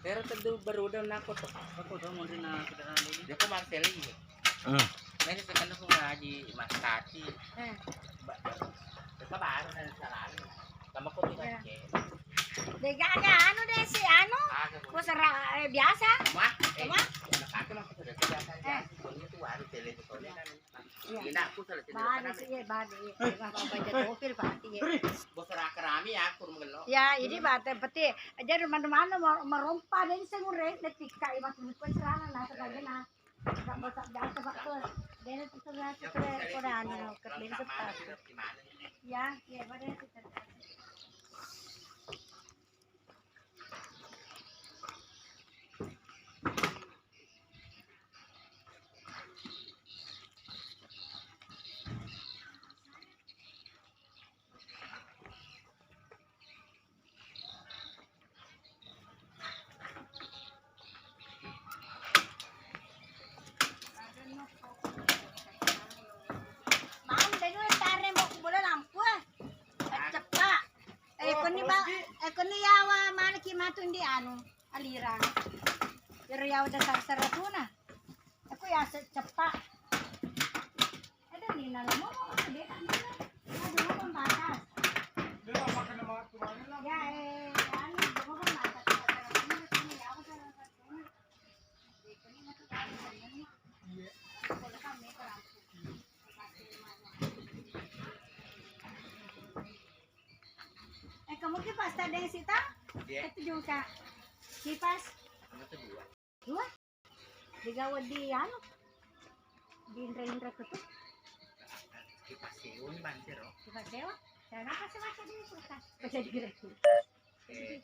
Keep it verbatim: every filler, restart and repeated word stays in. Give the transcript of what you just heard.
Ero teddu baru udah nako to. Aku tuh munri na kendaraan ini. Dia kok Marcel ini. Hmm. Ini sekarang aku ngaji Mas Tati. Eh. Ba-, ba-, kita baru dan salah. Sama kok tidak. Iya. Cek. Dega ada anu deh si anu. Ah, aku. Ku sera-, eh, biasa. Mah, eh, Mah? Anak aku mah sudah biasa aja. Eh. Pokoknya tuh baru tele, pokoknya kan. Iya. Ini aku salah sini. Bade sih, iya, bade, iya. Eh. Apa baca profil, Pak, iya. Bos rakerami ya, aku rumah gelo. Ya, ini bate peti. Jadi mana-mana mau merompa dan sengure, netika, iya, mas, buku serana, nah, sekali, nah. Nggak bosan, biasa, Pak, tuh. Dia itu sudah, sudah, sudah, anu, kerja seperti. Ya, iya, pada itu. Mau dulu tare mau bola lampu, eh. Cepak. Eh, koni ba-, eh, koni yawa mana ki matu ndi anu, aliran. Iro yawa dasar seratuna. Aku ya se-, cepak. Ada ni nalo mau, mau, dia tak nalo. Ada mau pembatas. Ya, eh, anu, mau pembatas. Ini yawa dasar seratuna. Eh, kamu kipas tak ada yang sita? Iya. Itu juga. Kipas. Kamu tuh dua. Dua? Digawa di anu. Di indra-indra itu tuh. Kipas sewa nih, banjir, oh. Kipas sewa? Jangan apa sih masih di kulkas? Bisa digerak. Eh,